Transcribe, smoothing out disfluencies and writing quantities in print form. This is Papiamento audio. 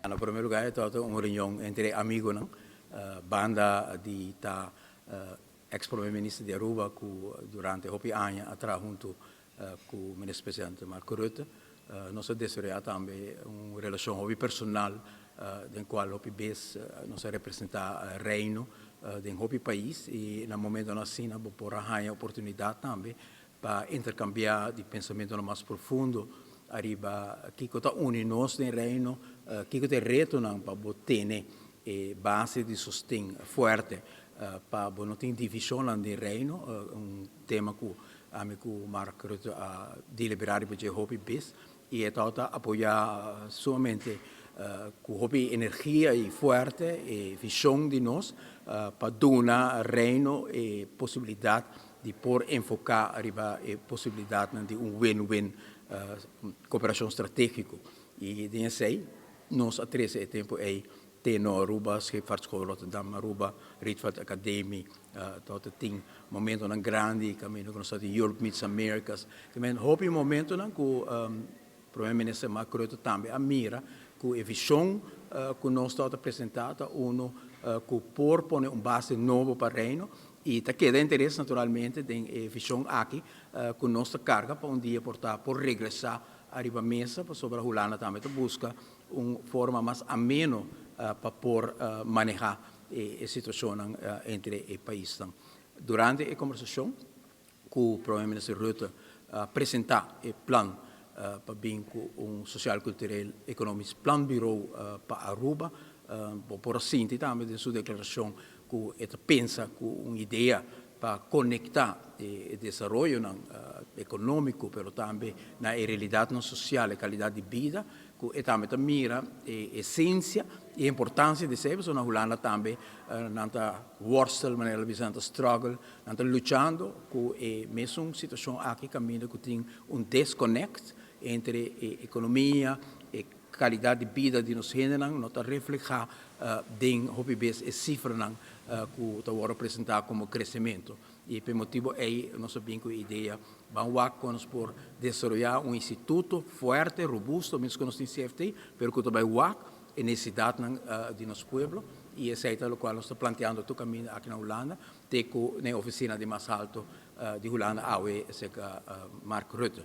Na promé lugá, tabata un reunion entre amigu, no? Banda di ta ex-promé minister di Aruba, ku durante hopi aña a traha huntu ku minister presidente Mark Rutte. Nos a desaroyá tambe un relashon hopi personal, den kual hopi bes nos a representá Reino den hopi pais i na momento asina bo por haña oportunidat tambe pa interkambiá di pensamentu mas profundo ariba kiko ta uni nos den Reino, kiko ta e retonan pa bo tene base di sosten fuerte pa bo no tin divishon den Reino, un tema ku ami ku Mark Rutte a deliberá riba hopi bes i e ta apoyá sumamente ku hopi energia i fuerte e vishon di nos pa duna Reino e posibilidat di por enfoká riba e posibilidat di un win-win kooperashon stratégiko. I den esei, nos a trese e tempu ei TNO Aruba, Scheepvaartschool Rotterdam Aruba, Rietveld Academie, tabatin momentonan grandi, kaminda ku nos di Europe Meets Americas. Tambe hopi momentonan ku promé minister Mark Rutte tambe a mira ku e vishon ku nos ta presentá uno ku por pone un base nobo pa Reino i ta keda interes naturalmente den e vishon aki ku nos ta karga pa un dia por ta por regresá ariba mesa pasobra Hulanda tambe ta buska un forma mas ameno pa por manehá e situashon entre e paisnan. Durante e kombersashon ku promé minister Rutte a presentá e plan pa bin ku un sociaal cultureel economisch planbureau pa Aruba, por sinti tambe den su deklarashon ku e ta pensa ku un idea pa konektá e desaroyo ekonómiko, pero tambe na realidat sosial i kalidat di bida, ku e tambe mira e esensia i importansia di esei, na Hulanda tambe nan ta worstel, manera bisa, nan ta struggle, nan ta luchando ku e mesun situashon aki, kaminda ku tin un disconnect entre e ekonomia i kalidat di bida di nos hendenan, no ta reflehá den hopi bes e sifranan ku ta presentá komo kresementu. I pa e motibu ei nos a bin ku e idea, ban wak ku nos por desaroyá un instituto fuerte, robusto, meskos ku nos tin CFT, pero ku tambe wak e nesesidat di nos pueblo, i esei ta loke nos ta planteando tur kaminda aki na Hulanda, te ku na ofisina di mas haltu di Hulanda, awe, Mark Rutte.